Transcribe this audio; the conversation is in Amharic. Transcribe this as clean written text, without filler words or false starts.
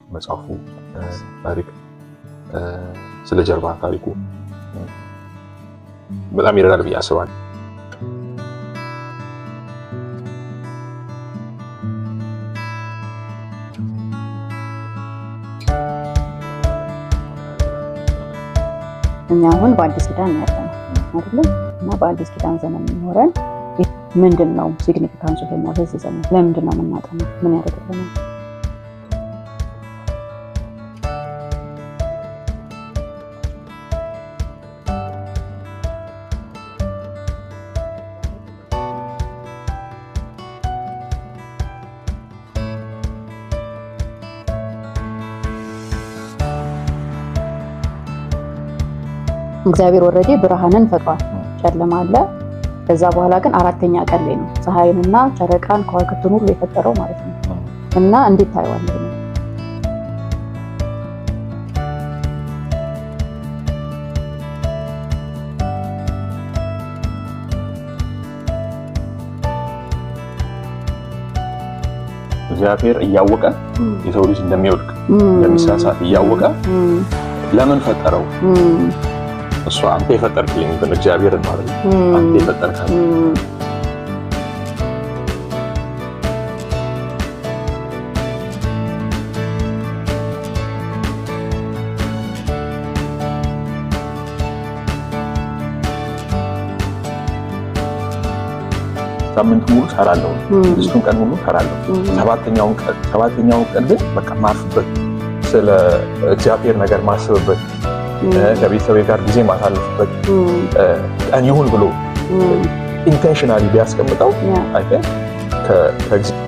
መጽሐፉ ታሪክ፣ ስለ ጀርባ ታሪኩ በጣም ይረዳል ብዬ አስባለሁ። እኛ አሁን በአዲስ ኪዳን ነው ያለነው አይደለም? እና በአዲስ ኪዳን ዘመን የሚኖረን ምንድን ነው significance ኡ ለኛ በዚህ ዘመን? ለምንድን ነው የምናጠናው? ምን ያደርግልናል? እግዚአብሔር already ብርሃንን ፈጥሯል። ጨለማ አለ። ከዛ በኋላ ግን አራተኛ ቀን ላይ ነው ፀሐይንና ጨረቃን ከዋክብትን ሁሉ የፈጠረው ማለት ነው። እና እንዴት ታየዋለህ? እግዚአብሔር እያወቀ የሰው ልጅ እንደሚወድቅ እንደሚሳሳት እያወቀ ለምን ፈጠረው? እሱ አንተ የፈጠርክልኝ ግን እግዚአብሔር ነው አይደል? አንተ የፈጠርካት። ሳምንት ሙሉ ሰራለሁ፣ 6ቱን ቀን ሁሉ ሰራለሁ። ሰባተኛውን ቀን ግን በቃ ማርፍበት፣ ስለ እግዚአብሔር ነገር ማስብበት፣ ከቤተሰቤ ጋር ጊዜ ማሳለፍበት ቀን ይሁን ብሎ intentionally ቢያስቀምጠው I think